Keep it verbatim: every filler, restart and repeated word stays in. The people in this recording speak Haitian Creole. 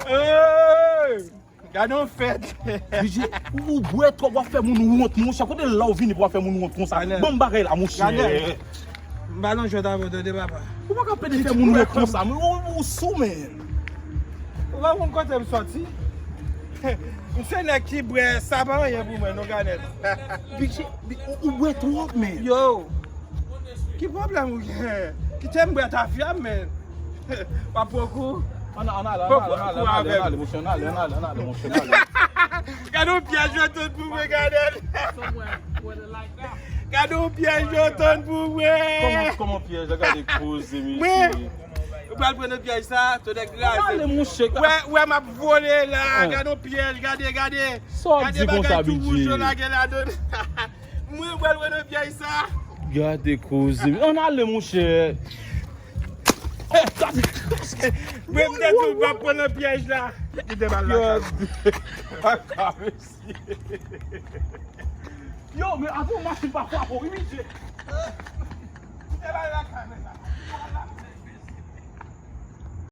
Hey! Gade yon fèt. B J, ou, ou bwè twòp, w ap fè moun wont, monchè. Kote la ou vini pou w ap fè moun wont konsa? Gade. Ban m bagay la, monchè. Gade. M pa nan jwèt avè w, tande, papa. Ou pa ka pede fè moun wont konsa, men ou, ou sou, men. Ou pa konn kote m sòti? M se nèg ki bwè, sa pa anyen pou mwen, non, Ganèl. B J, ou, ou bwè twòp, men. Yo, ki pwoblèm ou gen? Kite m bwè tafya m, men. W ap pran kou? Ann, ann ale, ann ale, ann ale, ann ale, ann ale, monchè, ann ale, ann ale, monchè, ann ale. Gade yon pyèj yo tann pou mwen, Ganèl. Gade yon pyèj yo tann pou mwen. Kòman, kòman pyèj la? Gade koze, mesye. Mwen, ou pral pran nan pyèj sa, tonnè kraze. Ann ale, monchè. Wè, wè, m ap vole la. Gade yon pyèj, gade, gade. Sa w ap di konsa, B J? Gade bagay tou wouj yo lage ladan. Mwen, mwen, mwen nan pyèj sa. Gade koze. Ann ale, monchè. Eh, gade koze. Mwen, m te di w pa pran nan pyèj la. Li te bal lakay. Gade. Kaka, mesye. Yo, men avan machin pa frape w, wi, mesye. Li te bal lakay, men la.